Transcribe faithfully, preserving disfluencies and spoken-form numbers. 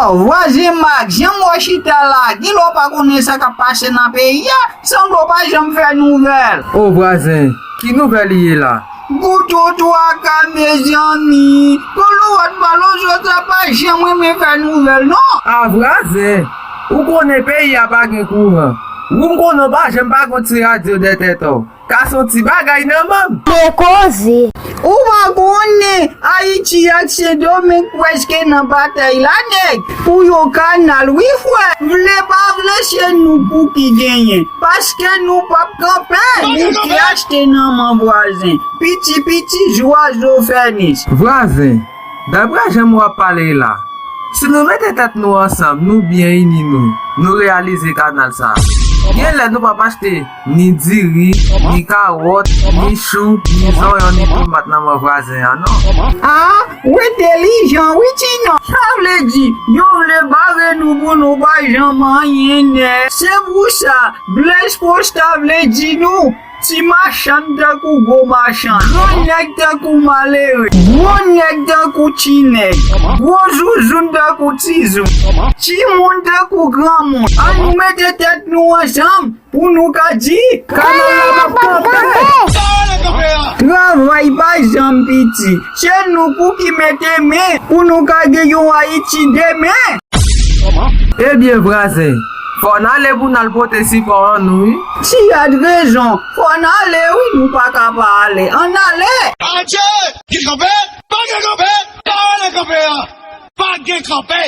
Oh, vwazen Mak, jan m wè w chita la, gen lè w pa konnen sa k ap pase nan peyi a, sanble w pa janm fè nouvèl. O vwazen, ki nouvèl li ye la? Goutoutwa ka, mezanmi. Kolowòt Malonzo sa pa janm renmen fè nouvèl, non. A vwazen, ou konnen peyi a pa gen kouran. Ou m konnen w pa janm pa gon ti radyo dèyè tèt ou. Ka se yon ti bagay nan manm. Te koze. Ou pa konnen, Ayiti ak Sendomeng prèske nan batay la, nèg. Pou yon kanal, wi, frè. Vle pa vle, se nou pou ki genyen. Paske nou p ap kanpe. Bouke achte nan men vwazen. Piti piti, zwazo fè nis. Vwazen, daprè jan w ap pale la, si nou mete tèt nou ansanm, nou byen ini nou, nou reyalize kanal sa. Gen lè nou p ap achte ni diri, ni kawòt, ni chou, ni zonyon, ni tomat nan men vwazen an, non. A, ou entèlijan, wi, Tino. Sa vle di, yo vle bare nou pou nou pa janm anyen nèt. Se pou sa, Blaise Costa vle di nou, ti machann tankou gwo machann, gran nèg tankou malere, gwo nèg tankou ti nèg, gwo zouzoun tankou ti zoun, timoun tankou granmoun. Ann nou mete tèt nou ansanm pou nou ka di, kanal la p ap kanpe. Travay pa janm piti. Se nou pou ki mete men pou nou ka gen yon Ayiti demen. Ebyen, vwazen, fò n ale pou n al pote sipò an nou, wi. Ti Yad rezon, fò n ale, wi, nou pa ka pa ale. Ann ale! Adje! Gen kanpe? Pa gen kanpe! Pa gen kanpe! Pa gen kanpe!